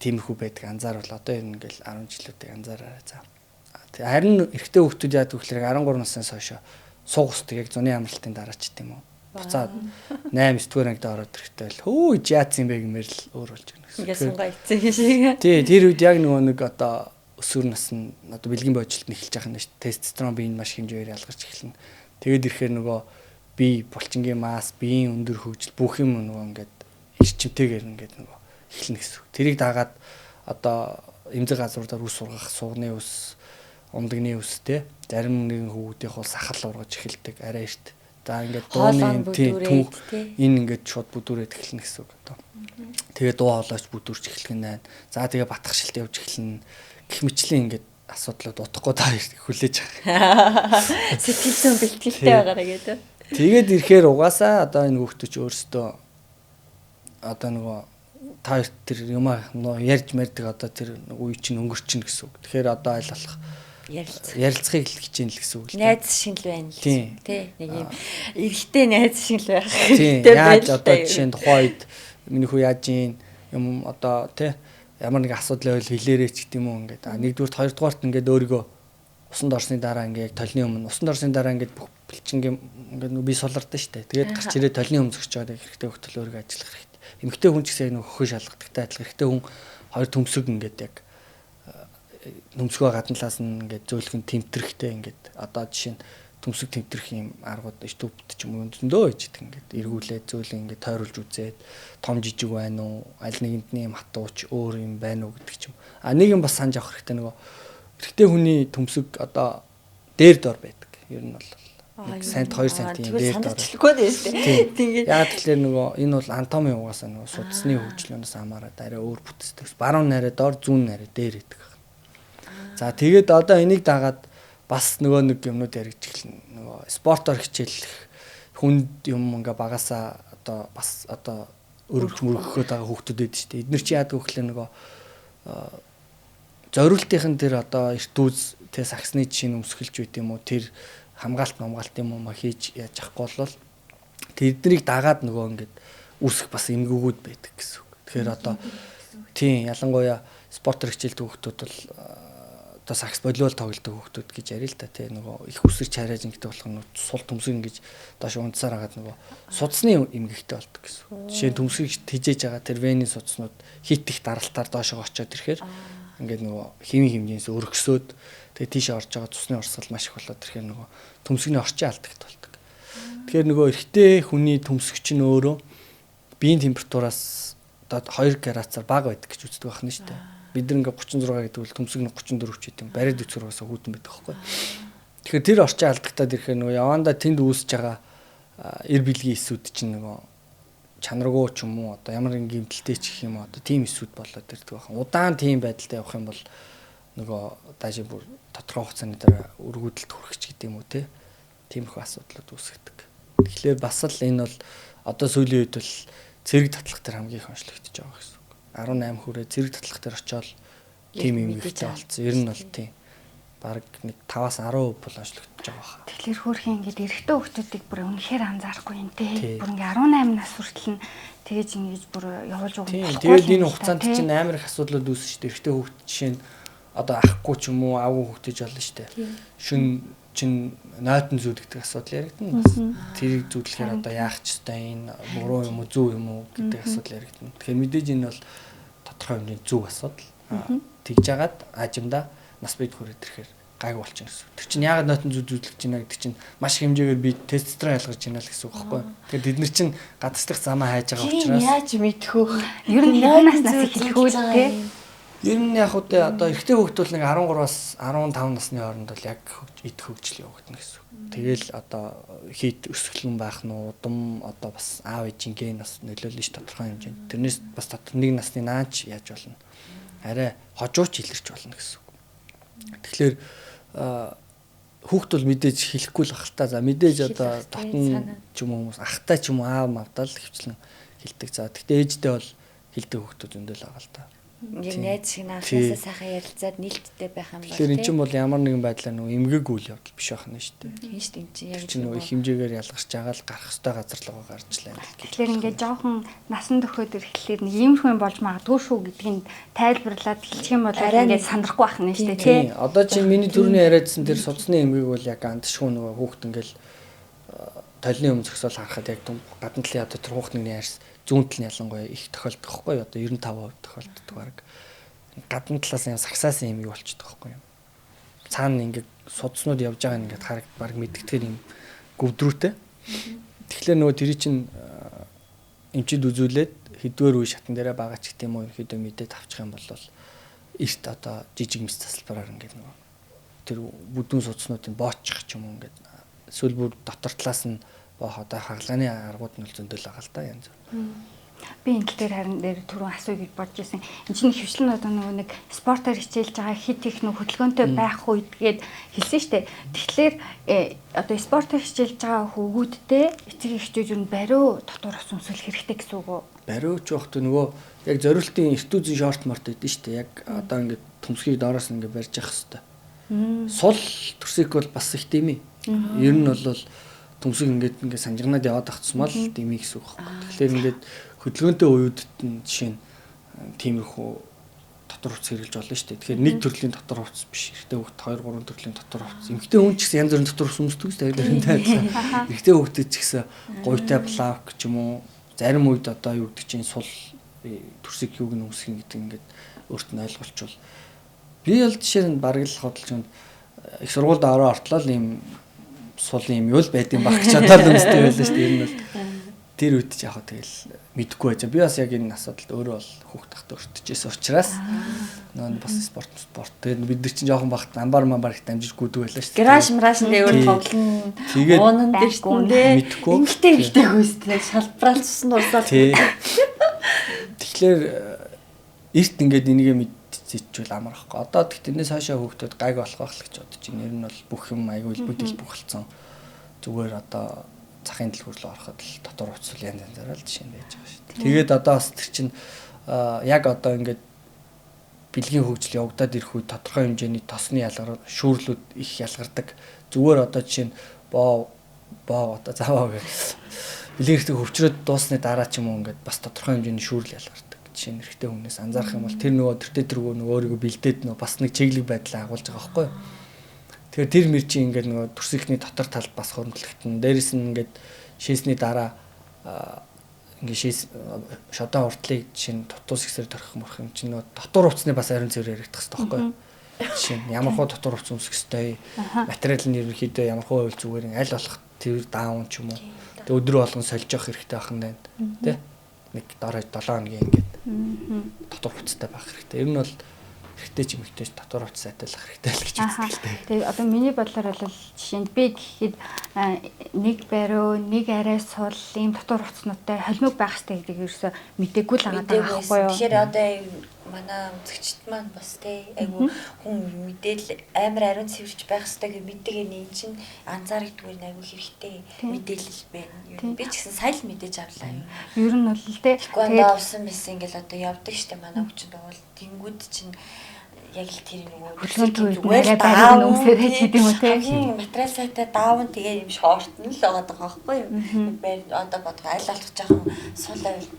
тиймэрхүү байдаг анзаарвал одоо ер нь ингээл 10 жилүүдийг анзаараарай за. Харин эрэгтэй хүүхдүүд яадаг вэ гэхээр 13 наснаас хойш сууг усдаг яг зуны амралтын дараа ч гэдэм үү. Буцаад 8 9 дугаар ангид ороод ирэхдээ л хөө яатсан юм бэ гэмээр л өөр болж байна гэсэн. Ингээ сунгаа ицсэн шиг. Тий, тэр үед яг нөгөө нэг одоо өсвөр нас нь одоо бэлгийн божилт нь эхэлж байгаа юм шүү дээ. Тестостерон биеийн маш хэмжээгээр ялгарч эхэлнэ. Тэгээд ирэхээр нөгөө бие булчингийн масс, биеийн өндөр хөгжил бүх юм нөгөө ингээд эрчимтэйгээр ингээд нөгөө эхэлнэ гэсэн үг. Тэрийг дагаад одоо эмзэг газруудаар үс ургах, сугны үс, умдагны үс те зарим нэгэн хүүхдийнх бол сахал ургаж эхэлдэг арай эрт. За ингээд дууны түүх энэ ингээд шууд бүдүүрээд эхэлнэ гэсэн үг одоо. Тэгээ дуу хоолойч бүдүүрч эхлэх нь байна. За тэгээ батгшилт явж эхэлнэ. Гэх мэтлийн ингээд асуудлууд удахгүй та хүлээж байгаа. Сэтгэл зүйн бэлтгэлтэй байгаараа гэдэг. Тэгээд ирэхээр угаасаа одоо энэ хүүхдүүд ч өөрсдөө одоо нөгөө та хоёр тэр юм аа ярьж мэрдэг одоо тэр үе чинь өнгөрчин гэсэн үг. Тэгэхээр одоо аль болох ярилцахыг л хичээн л гэсэн үг л. Найз шиг л байна л тий. Нэг юм эрэгтэй найз шиг л байх хэрэгтэй. Яаж одоо жишээ нь тухайн үед миний хүү яаж юм юм одоо тий ямар нэг асуудал байвал хэлээрэй ч гэдэм үү ингээд. А нэгдүгürt хоёрдугаарт ингээд өөрийгөө усанд орсны дараа ингээд яг толны өмнө усанд орсны дараа ингээд бүх бэлчингийн ингээд би сулардаг штэ. Тэгээд гарч ирээ толны өмнө зогсож байгаа хэрэгтэй хөлтөл өөрийгөө ажиллах хэрэгтэй. Эмэгтэй хүн ч гэсэн яг нэг хөхөө шалгадагтай адилхан эрэгтэй хүн хоёр төмсөг ингээд яг төмсгөө гадна талаас нь ингээд зөөлхөн тэмтрэхтэй ингээд одоо жишээ нь төмсөг тэмтрэх юм аргууд штүбд ч юм уу зөндөө байж идэг ингээд эргүүлээд зөөлөн ингээд тойруулж үзээд том жижиг байна уу аль нэгэнд нь юм хатууч өөр юм байна уу гэдэг ч юм. А нэг юм бас санаж авах хэрэгтэй нөгөө эрэгтэй хүний төмсөг одоо дээр дор байдаг. Ер нь бол 1 сент 2 сантийн дээр дор. Тэгээд яг тэгэхээр нөгөө энэ бол анатомийн угаасаа нөгөө судасны хөгжлөнөөс хамаарат арай өөр бүтцтэй. Баруун нарай дор зүүн нарай дээр байдаг. За тэгээд одоо энийг дагаад бас нөгөө нэг юмнууд яригдж эхэлнэ. Нөгөө спортоор хичээллэх хүнд юм ингээ багасаа одоо бас одоо өргөж мөргөхөд байгаа хүүхдүүд байдаг шүү дээ. Эднэр чи яадаг вэ гэхлээр нөгөө зориултын тэр одоо эртүүз тэ саксны жишээ нь өмсгөлж байт юм уу тэр хамгаалт мамгаалт юм уу хийж яаж авахгүй бол тэднийг дагаад нөгөө ингээд үүсэх бас эмгэгүүд байдаг гэсэн үг. Тэгэхээр одоо тийм ялангуяа спортоор хичээлдэг хүүхдүүд бол одоо сакс волейбол тоглодог хүүхдүүд гэж ярил л та тий нөгөө их үсэрч харайж ингэдэг болох нь сул төмсөг ингэж доош унтсаар хагаад нөгөө судасны эмгэгтэй болдог гэсэн. Жишээ нь төмсгийг тижээж байгаа тэр вений судаснууд хит их даралтаар доошоо очиод ирэхээр ингээд нөгөө хэвийн хэмжээс өргөсөөд тэгээ тийшээ орж байгаа цусны урсгал маш их болоод ирэхээр нөгөө төмсгний орчин алдагт болдог. Тэгэхээр нөгөө эрэгтэй хүний төмсгч нь өөрөө биеийн температураас одоо 2 градусаар бага байдаг гэж үздэг байх нь шүү дээ. Бид нар ингээ 36 гэдэг бол төмсөг нь 34 ч гэдэг юм. Бариад үцгэр угаасаа хүүтэн байдаг байхгүй. Тэгэхээр тэр орчин алдагтаад ирэхээр нөгөө явандаа тэнд үүсэж байгаа эр бэлгийн эсүүд чинь нөгөө чанаргүй ч юм уу одоо ямар нэгэн гэмтэлтэй ч гэх юм уу одоо тийм эсүүд болоод ирдэг байх. Удаан тийм байдалтай явах юм бол нөгөө даашаа бүр тодорхой хугацааны дараа өргөдөлт хүрэх ч гэдэг юм уу те. Тиймэрхүү асуудлууд үүсгдэг. Тэгэхээр бас л энэ бол одоо сүүлийн үед бол цэрэг татлах дээр хамгийн их онцлогдож байгаа гэсэн үг. 18 хүрээ цэрэг татлах дээр очиод тийм юм ихтэй болцсон. Ер нь бол тийм. Бараг нэг 5-аас 10% бол онцлогдож байгаа баха. Тэгэхээр хөөрхөн ингээд эрэгтэй хүүхдүүдийг бүр үнэхээр анзаарахгүй юм те. Бүр ингээд 18 нас хүртэл нь тэгэж ингэж бүр явуулж өгөх болохгүй. Тэгээд энэ хугацаанд чинь амар их асуудлууд үүснэ шүү дээ. Эрэгтэй хүүхд жишээ нь одоо ахгүй ч юм уу авгүй хүүхдэж болно шүү дээ. Шүн чинь нойтон зүүдэгдэх асуудал яригдана бас. Тэрийг зүүдлэхээр одоо яах ч ёстой энэ буруу юм уу зөв юм уу гэдэг асуудал яригдана. Тэгэхээр мэдээж энэ бол тодорхой хэмжээний зөв асуудал. Тэгж жагаад аажимдаа нас бийд хүрээд ирэхээр гайг болчихно гэсэн. Тэр чинь яагаад нойтон зүүд зүүдлэж байна гэдэг чинь маш хэмжээгээр би тестостерон ялгарч байна л гэсэн үг байхгүй юу? Тэгэхээр тэд нар чинь гадагшлах замаа хайж байгаа учраас яаж мэдэх вэ? Ер нь хэдэн наснаас эхлэх үү те? Ер нь яг үгүй одоо эрэгтэй хүүхд бол нэг 13-аас 15 насны хооронд бол яг эд хөгжил явагдана гэсэн үг. Тэгэл одоо хийт өсгөлэн байх нь удам одоо бас аав ээжийн ген бас нөлөөлнө ш тодорхой хэмжээнд. Тэрнээс бас дотор нэг насны наач яаж болно. Арай хожууч илэрч болно гэсэн үг. Тэгэхээр хүүхд бол мэдээж хэлэхгүй л ах л та. За мэдээж одоо дотн ч юм уу хүмүүс ахтай ч юм уу аав мавдаа л хөвчлэн хэлдэг. За тэгтээ ээжтэй бол хэлдэг хүүхдүүд зөндөл байгаа л та. Яг найз шиг анхнаасаа сайхан ярилцаад нээлттэй байх юм бол. Тэгэхээр эн чинь бол ямар нэгэн байдлаар нөгөө эмгэг үйл явдал биш байх нь шүү дээ. Тийм шүү дээ. Эн чинь яг чинь нөгөө их хэмжээгээр ялгарч байгаа л гарах ёстой газар руугаа гарч лээ. Тэгэхээр ингээд жоохон насан туршид ирэхлээр нэг иймэрхүү юм болж магадгүй шүү гэдгийг тайлбарлаад хэлчих юм бол ингээд сандрахгүй байх нь шүү дээ, тий. Одоо чинь миний түрүүний яриадсан тэр судасны эмгэг бол яг андшгүй нөгөө хүүхд ингээд толны өмнө зөксөөл харахад яг гадна талын одоо тэр хүүхд нэгний арьс зүүн тал нь ялангуяа их тохиолдох байхгүй одоо 95% тохиолддог баг. Гадна талаас юм сагсаасан юм юу болчихдог байхгүй юу. Цаана ингээд судснууд явж байгаа ингээд харагд баг мэдгэдгээр юм гөвдрүүтэй. Тэгэхээр нөгөө тэрий чинь эмчид үзүүлээд хэдвэр үе шатан дээрээ байгаа ч гэдэм үү ерөөдөө мэдээд авчих юм бол эрт одоо жижиг мэс засалбараар ингээд нөгөө тэр бүдүүн судснуудыг боочих ч юм уу ингээд эсвэл бүр дотор талаас нь боох одоо хагалгааны аргууд нь зөндөл байгаа л та янз бүр. Би энэ тал дээр харин дээр түрүүн асууя гэж бодож исэн. Энд чинь хөвчлэн одоо нөгөө нэг спортоор хичээлж байгаа хит их нөгөө хөдөлгөөнтэй байх үед гээд хэлсэн штэ. Тэгэхээр одоо спортоор хичээлж байгаа хүүгүүдтэй эцэг эхчүүд юу бариу дотор ус өмсөх хэрэгтэй гэсэн үг үү? Бариу ч явах нөгөө яг зориултын эрт үзэн шорт морт өгдөн штэ. Яг одоо ингээд төмсгийг доороос ингээд барьж явах хэвээр. Сул төрсийг бол бас их дэмий. Ер нь бол төмсөг ингээд ингээд санжигнаад яваад ах тусмал дэмий гэсэн үг байхгүй. Тэгэхээр ингээд хөдөлгөөнтэй үеүдд нь жишээ нь тиймэрхүү дотор хувцас хэрэглэж болно шүү дээ. Тэгэхээр нэг төрлийн дотор хувцас биш. Эрэгтэй хүүхд 2 3 төрлийн дотор хувцас. Эмэгтэй хүн ч гэсэн янз бүрийн дотор хувцас өмсдөг шүү дээ. Тэрнтэй адилхан. Эрэгтэй хүүхдэд ч гэсэн гуйтай плавк ч юм уу зарим үед одоо юу гэдэг чинь сул төрсийг юуг нь өмсөх гэдэг ингээд өөрт нь ойлголцвол би бол жишээ нь бараг л хөдөлж их сургуульд ороо ортлоо л ийм сул юм юу л байд юм баг гэж бодоод өмсдөг байлаа шүү дээ. Ер нь бол тэр үед ч яг тэгэл мэдэхгүй байж. Би бас яг энэ асуудалд өөрөө бол хүүхд тахта өртөжсэн учраас нөө бас спорт. Тэгээд бид нар чинь жоохон багт амбар мамбар их дамжиж гүйдэг байлаа шүү дээ. Гараж мраш ингээ өөр тоглоно. Уунан дээр шүү дээ. Мэдэхгүй. Эмэгтэй эмэгтэй хөөстэй шалбраал цуснд урсаад. Тэгэхээр эрт ингээд энийгээ мэдчихвэл амар ахгүй. Одоо тэгтэнээс хойшоо хүүхдүүд гайг болох байх л гэж бодож байна. Ер нь бол бүх юм аягүй илбэг дэлбэг болсон. Зүгээр одоо захын дэлгүүр рүү ороход л дотор хувцас янз янзаараа л жишээ нь байж байгаа шүү дээ. Тэгээд одоо бас тэр чинь яг одоо ингээд бэлгийн хөгжил явагдаад ирэх үед тодорхой хэмжээний тосны ялгар шүүрлүүд их ялгардаг. Зүгээр одоо жишээ нь боо одоо заваа гэх бэлгийн хэрэгтэй хөвчрөөд дуусны дараа ч юм уу ингээд бас тодорхой хэмжээний шүүрл ялгардаг. Жишээ нь эрэгтэй хүнээс анзаарах юм бол тэр нөгөө тэртээ тэргүү нөгөө өөрийгөө бэлдээд нөгөө бас нэг чиглэг байдлаа агуулж байгаа байхгүй юу? Тэгэхээр тэр мэр чинь ингээд нөгөө төрсийнхний дотор талд бас хөрөнгөлөгдөн. Дээрэс нь ингээд шээсний дараа ингээд шээс шодон уртлыг жишээ нь дутуус ихсээр торхих мөрөх юм чинь нөгөө дотор хувцсны бас ариун цэвэр яригдах хэрэгтэй байхгүй юу? Жишээ нь ямар хуу дотор хувцс өмсөх хэрэгтэй, материал нь ерөнхийдөө ямар хуу байвал зүгээр аль болох тэр даун ч юм уу. Тэг өдрө болгон сольж явах хэрэгтэй байх нь байна. Тэ? Нэг дор хаяж 7 хоногийн ингээд дотор хувцастай байх хэрэгтэй. Ер нь бол эрэгтэй ч эмэгтэй ч дотор хувцас адилах хэрэгтэй л гэж үздэг л дээ. Тэгээ одоо миний бодлоор бол жишээ нь би гэхэд нэг бариу, нэг арай сул ийм дотор хувцснуудтай холимог байх хэрэгтэй гэдэг ерөөсөө мдэггүй л байгаа байхгүй юу? Тэгэхээр одоо манай үзэгчд маань бас те айгу хүн мэдээлэл амар ариун цэвэрч байх хэрэгтэй гэх мэддэг энэ чинь анзаарагдгүй айгу хэрэгтэй мэдээлэл байна. Ер нь би ч гэсэн сая л мэдээж авлаа юм. Ер нь бол те тэгээд авсан байсан ингээл одоо явдаг штэ манай хүчин дугуул тэнгүүд чинь Яг л тэр нөгөө хөдөлгөөнтэй үед арай бариуг нь өмсөрэй ч гэдэг юм уу те. Хамгийн материал сайтай даавн тэгээ юм шорт нь л байгаа байхгүй юу. Байр одоо бодох аль болох жоохон сул авил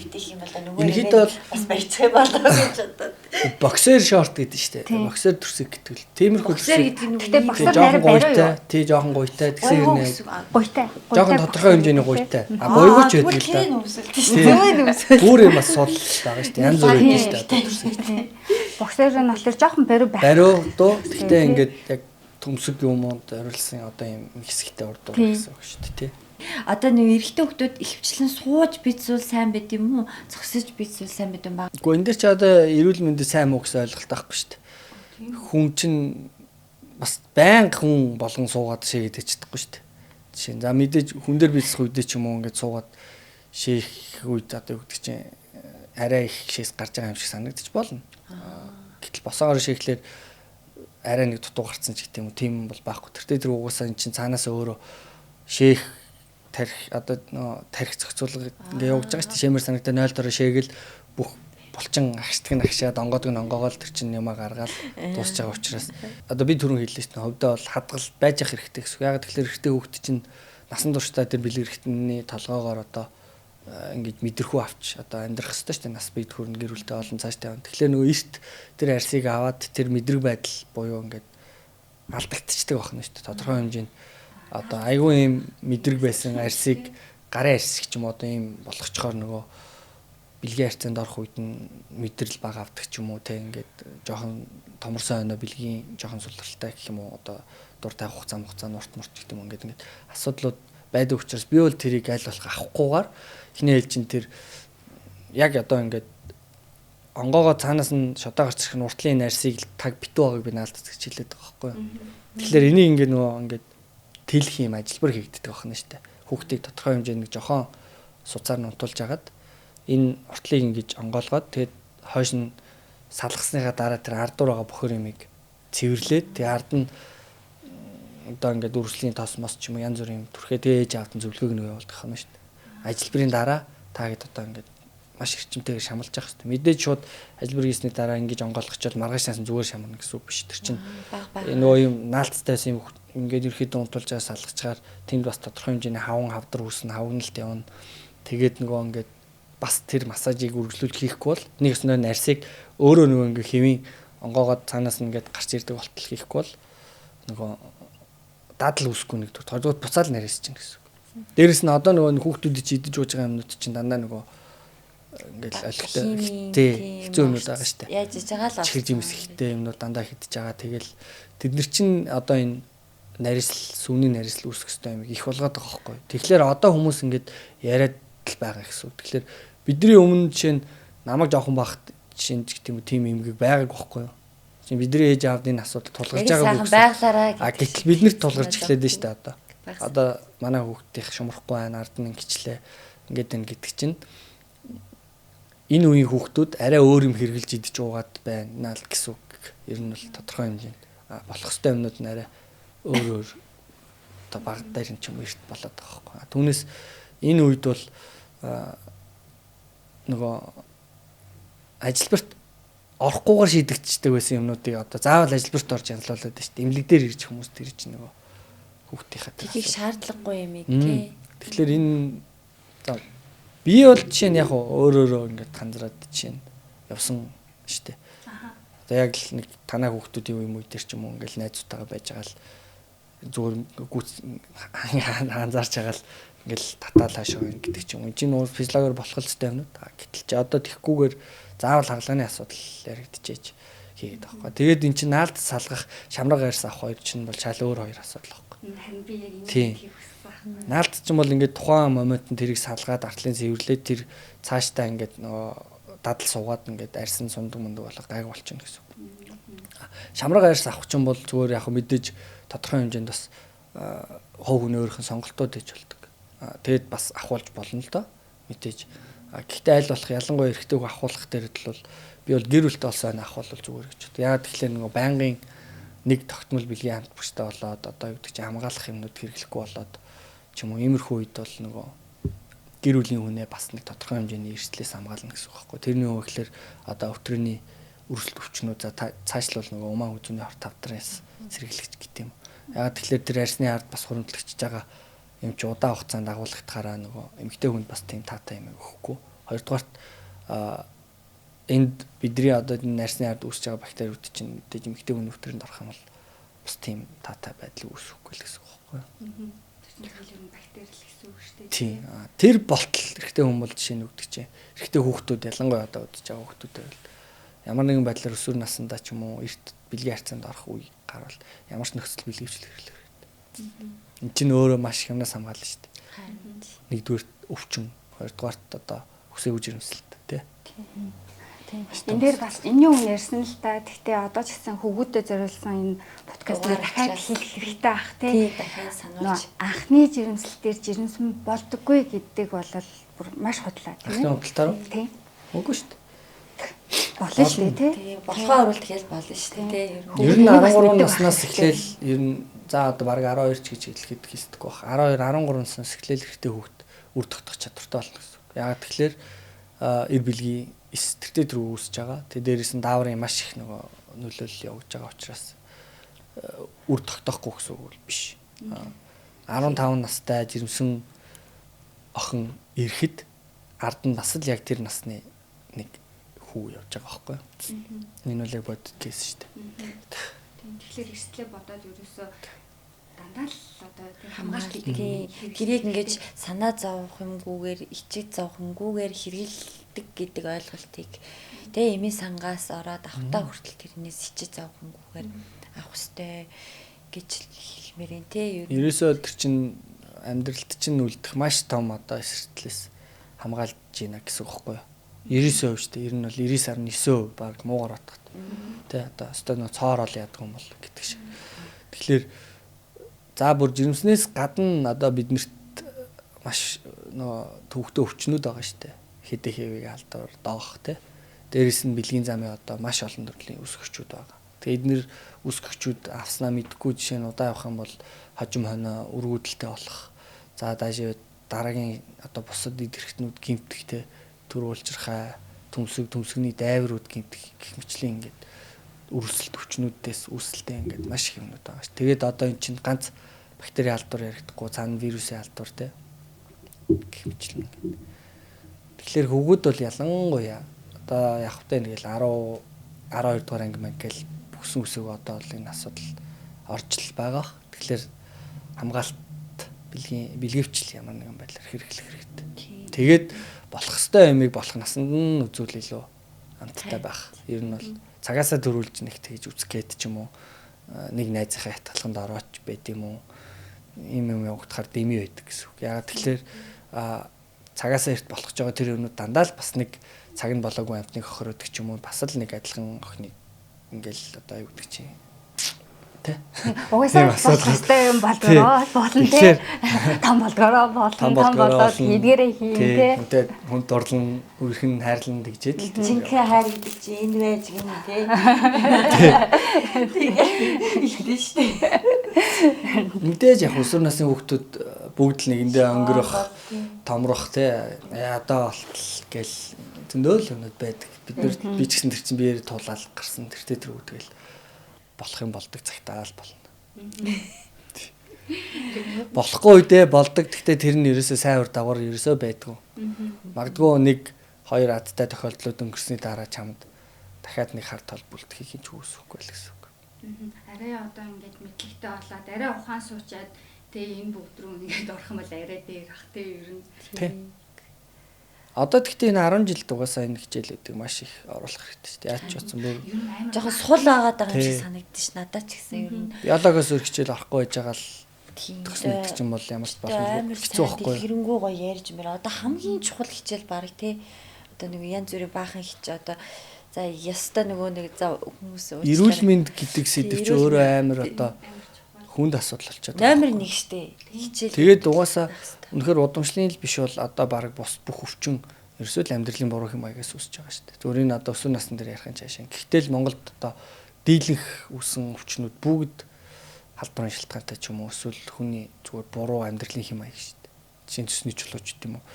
нэвтэх юм бол нөгөө бас барьчих юм болоо гэж бодоод. Боксер шорт гэдэг шүү дээ. Боксер төрсөг гэдэг л. Тиймэрхүү боксер гэдэг нь Гэтэ боксер арай бариу юу? Тий, жоохон гуйтай тэгсэн юм нэ. Гуйтай. Жоохон тодорхой хэмжээний гуйтай. А гуйгууч байдаг л да. Зүүн өмсөл. Бүр юм бас сул байгаа шүү дээ. Янз бүр байдаг шүү дээ. Төрсөг. Боксер нь болохоор жоохон бариу байх. Бариу дуу. Гэхдээ ингээд яг төмсөг юм уу зориулсан одоо юм хэсэгтэй урд дуу гэсэн үг шүү дээ, тий. Одоо нэг эрэгтэй хүмүүс ихэвчлэн сууж бицүүл сайн байд юм уу? Зогсож бицүүл сайн байд юм ба. Гэхдээ энэ дээр чи одоо эрүүл мэндэд сайн муу гэсэн ойлголт байхгүй шүү дээ. Хүн чинь бас байнга хүн болгон суугаад шээгээд чадахгүй шүү дээ. Жишээ нь за мэдээж хүн дээр бицэх үедээ ч юм уу ингээд суугаад шээх үед одоо юу гэдэг чинь арай их шээс гарч байгаа юм шиг санагдчих болно. Гэтэл босоогоор шээхлээр арай нэг дутуу гарцсан ч гэдэг юм уу, тийм бол байхгүй. Тэртээ тэр угаасаа эн чинь цаанаасаа өөрөө шээх тарих одоо тарих зохицуулга ингээ явуулж байгаа шүү дээ. Шэмэр санагдаа 0 дороо шээгэл бүх булчин агшдаг нь агшаад онгоодог нь онгоогоол тэр чинь юмаа гаргаал дуусч байгаа учраас одоо би түрүүн хэллээ шүү дээ. Ховдоо бол хадгал байж ах хэрэгтэй гэсэн. Яг тэгэхээр эрэгтэй хүүхд чинь насан туршдаа тэр бэлэг эрхтний толгоогоор одоо ингэж мэдрэхүү авч одоо амьдрах ёстой шүү дээ. Нас бие хүрнэ, гэр бүлтэй олон цааштай явна. Тэгэхээр нөгөө эрт тэр арсыг аваад тэр мэдрэг байдал буюу ингээд алдагдчихдаг байна шүү дээ. Тодорхой хэмжээнд одоо айгүй юм мэдрэг байсан арсыг гарын арс ч юм уу одоо ийм болгочхоор нөгөө бэлгийн харьцаанд орох үед нь мэдрэл бага авдаг ч юм уу те ингээд жоохон томорсон ойноо бэлгийн жоохон сулралтай гэх юм уу одоо дур тавих хугацаа нурт мурт гэх юм ингээд ингээд асуудлууд байдаг учраас би бол тэрийг аль болох авахгүйгээр эхний ээлжин тэр яг одоо ингээд онгоогоо цаанаас нь шодоо гарч ирэх нь уртлын нарсыг таг битүү байгааг би наалдаж гэж хэлээд байгаа байхгүй юу. Тэгэхээр энийг ингээд нөгөө ингээд тэлэх юм ажилбар хийгддэг байна шүү дээ. Хүүхдийг тодорхой хэмжээнд нэг жохон суцаар нь унтуулж агаад энэ уртлыг ингэж онгоолгоод тэгээд хойш нь салгасныхаа дараа тэр ардуур байгаа бохор юмыг цэвэрлээд тэгээд ард нь одоо ингээд үрслийн тос мос ч юм уу янз бүрийн юм түрхээ тэгээ ээж аавд нь зөвлөгөөг нэг явуулдаг юм шүү дээ. Ажилбарын дараа та хэд одоо ингээд маш эрчимтэйгээр шамалж явах хэрэгтэй. Мэдээж шууд ажилбар хийсний дараа ингэж онгойлгочвол маргааш насан зүгээр шамарна гэсэн үг биш. Тэр чинь нөгөө юм наалттай юм ингээд ерөөхдөө унтуулж байгаа салгачаар тэнд бас тодорхой хэмжээний хаван хавдар үүснэ, хавгналт явна. Тэгээд нөгөө ингээд бас тэр массажийг үргэлжлүүлж хийхгүй бол нэг өснөө нарсыг өөрөө нөгөө ингээд хэвийн онгоогоод цаанаас нь ингээд гарч ирдэг болтол хийхгүй бол нөгөө дадал үүсэхгүй нэг төр. Тодорхой буцаал нарийс чинь гэсэн үг. Дээрэс нь одоо нөгөө хүүхдүүд чи идэж ууж байгаа юмнууд чинь дандаа нөгөө ингээл олигтой тий хэцүү юмнууд байгаа шүү дээ. Яаж иж байгаа л чихэр жимс ихтэй юмнууд дандаа хидэж байгаа. Тэгэл тэд нар чинь одоо энэ нарийсл, сүүний нарийсл үүсэх ёстой юм их болгоод байгаа байхгүй. Тэгэхээр одоо хүмүүс ингээд яриад л байгаа гэсэн үг. Тэгэхээр бидний өмнө жишээ нь намайг жоохон багт жишээ нь гэх юм уу тийм эмгэг байгаагүй байхгүй юу? Чинь бидний ээж аавд энэ асуудал тулгарч байгаагүй гэсэн. А гэтэл биднэрт тулгарч эхлээд нь шүү дээ одоо. Одоо манай хүүхдийнх шумрахгүй байна, ард нь ингэчлээ. Ингээд энэ гэдэг чинь энэ үеийн хүүхдүүд арай өөр юм хэрглэж идэж уугаад байна л гэсэн үг. Ер нь бол тодорхой хэмжээнд болох ёстой юмнууд нь арай өөр өөр одоо баг дээр нь ч юм эрт болоод байгаа байхгүй. Түүнээс энэ үед бол нөгөө ажилбарт орохгүйгээр шийдэгдчихдэг байсан юмнуудыг одоо заавал ажилбарт орж янзлуулад байна шүү дээ. Эмнэлэг дээр ирж хүмүүс тэр чинь нөгөө хүүхдийнхээ тэр шаардлагагүй юм тий. Тэгэхээр энэ за би бол жишээ нь яг өөр өөрөө ингээд ханзраад жишээ нь явсан шүү дээ. Одоо яг л нэг танаа хүүхдүүдийн үе мүй дээр ч юм уу ингээд найзуудтайгаа байж байгаа л зүгээр гүц анзаарч байгаа л ингээл татаал хаашаа гэдэг ч юм. Энд чинь нуур физиологоор болох л ёстой юмнууд. Гэтэл чи одоо тэгхгүйгээр заавал хагалгааны асуудал яригдчихэж хийгээд байгаа байхгүй. Тэгээд эн чинь наалд салгах, шамраг арьс авах хоёр чинь бол шал өөр хоёр асуудал байхгүй. Харин би яг энэ хэлхийг хүссэн. Наалд чинь бол ингээд тухайн моментод тэрийг салгаад артлын цэвэрлээд тэр цаашдаа ингээд нөгөө дадал суугаад ингээд арьсан сундаг мундаг болох гайг болчихно гэсэн үг. Шамраг арьс авах чинь бол зүгээр яг мэдээж тодорхой хэмжээнд бас хувь хүн өөрийнх нь сонголтууд хийж болдог. Тэгээд бас ахуулж болно л доо мэдээж. Гэхдээ аль болох ялангуяа эрэгтэйг ахуулах дээр бол би бол гэр бүлтэй болсон ахуул бол зүгээр гэж бод. Яагаад тэгэхээр нөгөө байнгын нэг тогтмол бэлгийн хамт бүстэй болоод одоо юу гэдэг чинь хамгаалах юмнууд хэрэглэхгүй болоод ч юм уу иймэрхүү үед бол нөгөө гэр бүлийн хүнээ бас нэг тодорхой хэмжээний эрсдлээс хамгаална гэсэн үг байхгүй. Тэрний юу гэхээр одоо өвтрөний Өрсөлд өвчнүүд за цаашлуул нөгөө умаа хүзүүний хорт хавдрын сэргийлэгч гэдэг юм. Ягаад тэгэхээр тэр арсны ард бас хуримтлагчж байгаа юм чи удаан хугацаанд агуулгахтаараа нөгөө эмэгтэй хүнд бас тийм таатай юм өгөхгүй. Хоёрдугаарт энд бидний одоо энэ арсны ард үүсэж байгаа бактериуд чинь мэдээж эмэгтэй хүн өвтөрөнд орох юм бол бас тийм таатай байдлыг үүсгэхгүй л гэсэн үг байхгүй юу? Тэр чинь ер нь бактери л гэсэн үг шүү дээ. Тийм. Тэр болтол эрэгтэй хүн бол жишээ нь өгдөг чинь. Эрэгтэй хүүхдүүд ялангуяа одоо үзэж байгаа хүүхдүүд байвал ямар нэгэн байдлаар өсвөр насндаа ч юм уу эрт бэлгийн харьцаанд орох үе гарвал ямар ч нөхцөл бэлгэвчлэх хэрэглэх хэрэгтэй. Энд чинь өөрөө маш их юмнаас хамгаална шүү дээ. Нэгдүгээр өвчин, хоёрдугаарт одоо хүсээгүй жирэмслэлт тий. Тийм. Энэ дээр бас энэний өмнө ярьсан л та. Гэхдээ одоо ч гэсэн хөвгүүдэд зориулсан энэ подкаст дээр дахиад хэлэх хэрэгтэй ах тий. Дахиад сануулж. Анхны жирэмслэл дээр жирэмсэн болдоггүй гэдэг бол бүр маш худлаа тийм. Анхны худалдаар уу? Тийм. Үгүй шүү дээ. Болно шүү дээ тий. Болохоо өрөөл тэгэл болно шүү дээ тий. Ер нь 13 наснаас эхлээл ер нь за одоо бараг 12 ч гэж хэлэхэд хийсдэггүй бах. 12 13 наснаас эхлээл эрэгтэй хүүхд үр тогтох чадвартай болно гэсэн үг. Яагаад тэгэхээр эр бэлгийн эс тэртээ тэрүү үүсэж байгаа. Тэ дээрээс нь дааврын маш их нөгөө нөлөөлөл явуулж байгаа учраас үр тогтоохгүй гэсэн үг бол биш. 15 настай жирэмсэн охин ирэхэд ард нь бас л яг тэр насны нэг хүү явж байгаа байхгүй юу? Энэ бол яг бодит кейс шүү дээ. Тийм. Тэгэхээр эрсдлээ бодоод ерөөсөө дандаа л одоо тэр хамгаалт гэдэг тэрийг ингэж санаа зовох юмгүйгээр ичиг зовох юмгүйгээр хэрэгэлдэг гэдэг ойлголтыг тэ эмийн сангаас ороод авахтаа хүртэл тэрнээс ичиг зовох юмгүйгээр авах ёстой гэж хэлмээр юм тэ. Ерөөсөө тэр чинь амьдралд чинь үлдэх маш том одоо эрсдлээс хамгаалж гинэ гэсэн үг байхгүй юу? 99% шүү дээ. Ер нь бол 99.9% баг муугар батгат. Тэ одоо өстой нөө цоор ол яадаг юм бол гэдэг шиг. Тэгэхээр за бүр жирэмснээс гадна одоо биднэрт маш нөө төвхтөө өвчнүүд байгаа шүү дээ. Хэдэ хэвийг алдвар доох тэ. Дээрээс нь бэлгийн замын одоо маш олон төрлийн үсгэгчүүд байгаа. Тэгээ эднэр үсгэгчүүд авснаа мэдгүй жишээ нь удаа явах юм бол хожим хоноо өргөдөлтэй болох. За даашаа дараагийн одоо бусад эд хэрэгтнүүд гэмтэх тэ. Төр уулчирхай, төмсөг, төмсгний дайврууд гэмтэх гэх мэтлийн ингээд өрсөлд өвчнүүдээс үүсэлтэй ингээд маш их юмнууд байгаа ш. Тэгээд одоо эн чинь ганц бактери алдвар яригдахгүй, цаана вирусын алдвар те гэх мэтлэн ингээд. Тэгэхээр хөвгүүд бол ялангуяа одоо яг хөтэй нэгэл 10 12 дугаар анги мань гэл бүхсэн үсэг одоо бол энэ асуудал орж л байгаа. Тэгэхээр хамгаалалт бэлгийн бэлгэвчл ямар нэгэн байдлаар хэрэглэх хэрэгтэй. Тэгээд болох ёстой юмыг болох насанд нь үзүүл илүү амттай байх. Ер нь бол цагаасаа төрүүлж нэг тэгж үзэх гээд ч юм уу нэг найзынхаа хятгалханд орооч байд юм уу ийм юм явагдахаар дэмий байдаг гэсэн үг. Яагаад тэгэхээр цагаасаа эрт болох гэж байгаа тэр юмнууд дандаа л бас нэг цаг нь болоогүй амтныг хохироодог ч юм уу бас л нэг адилхан охиныг ингээл одоо юу гэдэг чинь тэ. Угаасаа болох ёстой юм болдгороо болно тэ. Том болдгороо болно, том болоод эдгээрээ хийн тэ. Хүнтэй хүнд орлон үрхэн хайрлан тэгжээд л тэ. Жинхэнэ хайр гэдэг чинь энэ байж гин тэ. Тэгээ хэлдэж штэ. Мэдээж яг өсвөр насны хүүхдүүд бүгд л нэгэндээ өнгөрөх, томрох тэ. Одоо болтол гэл зөндөө л юмнууд байдаг. Бид нар би ч гэсэн тэр чинь биеэр тулаал гарсан тэртээ тэр үтгэл болох юм болдог цагтаа л болно. Болохгүй үедээ болдог. Гэхдээ тэр нь ерөөсөө сайн үр дагавар ерөөсөө байдгүй. Магадгүй нэг хоёр адтай тохиолдлууд өнгөрсний дараа чамд дахиад нэг хар тол бүлтгэхийг ч үүсэхгүй л гэсэн үг. Арай одоо ингээд мэдлэгтэй болоод арай ухаан суучаад тэгээ энэ бүгд рүү ингээд орох юм бол арай дээр ах тэ ер нь. Тийм. Одоо тэгтээ энэ 10 жилд угаасаа энэ хичээлүүдийг маш их оруулах хэрэгтэй шүү дээ. Яаж ч утсан бүр жоохон сул байгаад байгаа юм шиг санагдчих ш. Надад ч гэсэн ер нь биологоос өөр хичээл орохгүй байж байгаа л төгсөн гэдэг чинь бол ямар ч боломжгүй хэцүү байхгүй. Хэрэггүй гоё ярьж мэр. Одоо хамгийн чухал хичээл бараг тий. Одоо нэг янз бүрийн баахан хичээл одоо за ястаа нөгөө нэг за хүмүүс уучлаарай. Эрүүл мэнд гэдэг сэдв чи өөрөө амар одоо хүнд асуудал болчиход байгаа. Номер 1 штэ. Хичээл. Тэгээд угаасаа үнэхээр удамшлын л биш бол одоо бараг бус бүх өвчин ерөөсөө л амьдралын буруу хэм маягаас үүсэж байгаа штэ. Зүгээр энэ одоо өсвөр насн дээр ярих юм цаашаа. Гэхдээ л Монголд одоо дийлэнх үүсэн өвчнүүд бүгд халдварын шалтгаантай ч юм уу эсвэл хүний зүгээр буруу амьдралын хэм маяг штэ. Жишээ нь цөсний чулууч гэдэг юм уу.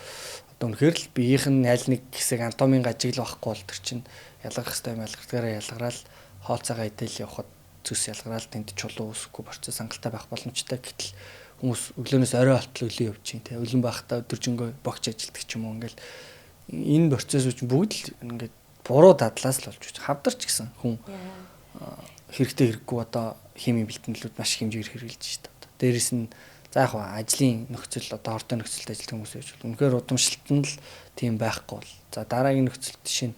Одоо үнэхээр л биеийнх нь аль нэг хэсэг анатомийн гажиг л байхгүй бол тэр чинь ялгарх хэвээр юм ялгардгаараа ялгараал хоолцоогоо идэл явхад зүс ялгараал тэнд чулуу үүсэхгүй процесс хангалттай байх боломжтой. Гэтэл хүмүүс өглөөнөөс орой болтол өлөө явж чинь те өлөн байхдаа өдөржингөө богч ажилтдаг ч юм уу ингээл энэ процессыг бүгд л ингээд буруу дадлаас л болж байна. Хавдарч гэсэн хүн хэрэгтэй хэрэггүй одоо химийн бэлтгэлүүд маш их хэмжээгээр хэрэгжилж шít. Дээрээс нь за яг ажлын нөхцөл одоо хортой нөхцөлд ажилладаг хүмүүс байж бол үнэхээр удамшлалт нь л тийм байхгүй бол за дараагийн нөхцөлд жишээ нь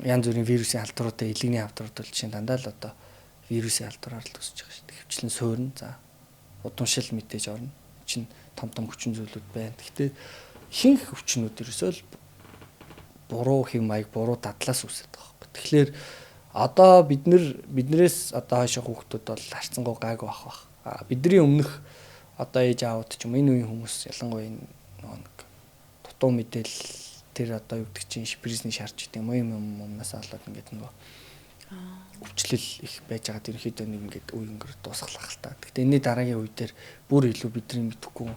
янз бүрийн вирусын халдваруудаа илэгний халдварууд бол жишээ нь дандаа л одоо вирусын халдвараар л төсөж байгаа шүү дээ. Хөвчлэн суурна. За удамшил мэдээж орно. Чин том том хүчин зүйлүүд байна. Гэхдээ ихэнх өвчнүүд ерөөсөө л буруу хэв маяг буруу дадлаас үүсээд байгаа байхгүй. Тэгэхээр одоо бид нар биднээс одоо хойшоо хүүхдүүд бол харцангуй гайгүй байх бах. А бидний өмнөх одоо ээж аауд ч юм энэ үеийн хүмүүс ялангуяа энэ нэг дутуу мэдээлэл тэр одоо юу гэдэг чинь шпризний шарж гэдэг юм юм юмнаас болоод ингээд нөгөө өвчлөл их байж байгаа ерөнхийдөө нэг ингээд үе өнгөр дуусгалах л та. Гэхдээ энэний дараагийн үе дээр бүр илүү бидний мэдэхгүй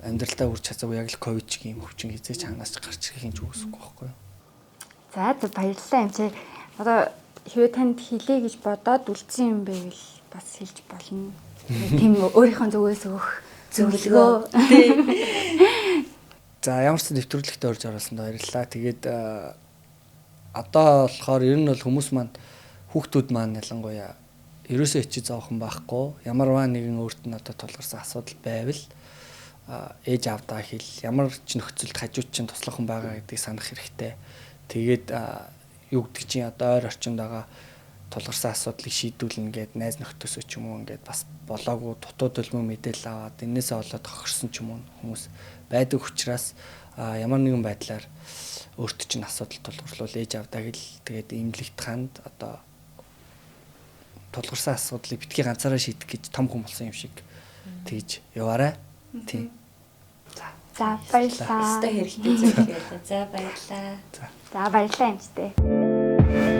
амьдралдаа үрж чадсаагүй яг л ковид чиг юм өвчин хизээч ханаас гарч ирэх юм ч үгүйсэхгүй байхгүй юу. За баярлалаа юм чи. Одоо хэрвээ танд хэлье гэж бодоод үлдсэн юм байвал бас хэлж болно. Тийм өөрийнхөө зүгээс өгөх зөвлөгөө. За ямар ч нэвтрүүлэгт орж оруулсанд баярлалаа. Тэгээд одоо болохоор ер нь бол хүмүүс маань хүүхдүүд маань ялангуяа ерөөсөө ичиж зовхон байхгүй. Ямарваа нэгэн өөрт нь одоо тулгарсан асуудал байвал ээж аавдаа хэл ямар ч нөхцөлд хажууд чинь туслах хүн байгаа гэдгийг санах хэрэгтэй. Тэгээд юу гэдэг чинь одоо ойр орчинд байгаа тулгарсан асуудлыг шийдвүлнэ гээд найз нөхдөсөө ч юм уу ингээд бас болоогүй дутуу төлмөө мэдээлэл аваад энээсээ болоод хохирсон ч юм уу хүмүүс байдаг учраас ямар нэгэн байдлаар өөрт чинь асуудал тулгуурлуул ээж аавдаа хэл тэгээд эмнэлэгт ханд одоо тулгарсан асуудлыг битгий ганцаараа шийдэх гэж том хүн болсон юм шиг тэгж яваарай. Тийм. За баярлалаа. Өстой хэрэгтэй зүйл байлаа. За баярлалаа. За баярлалаа эмчтэй.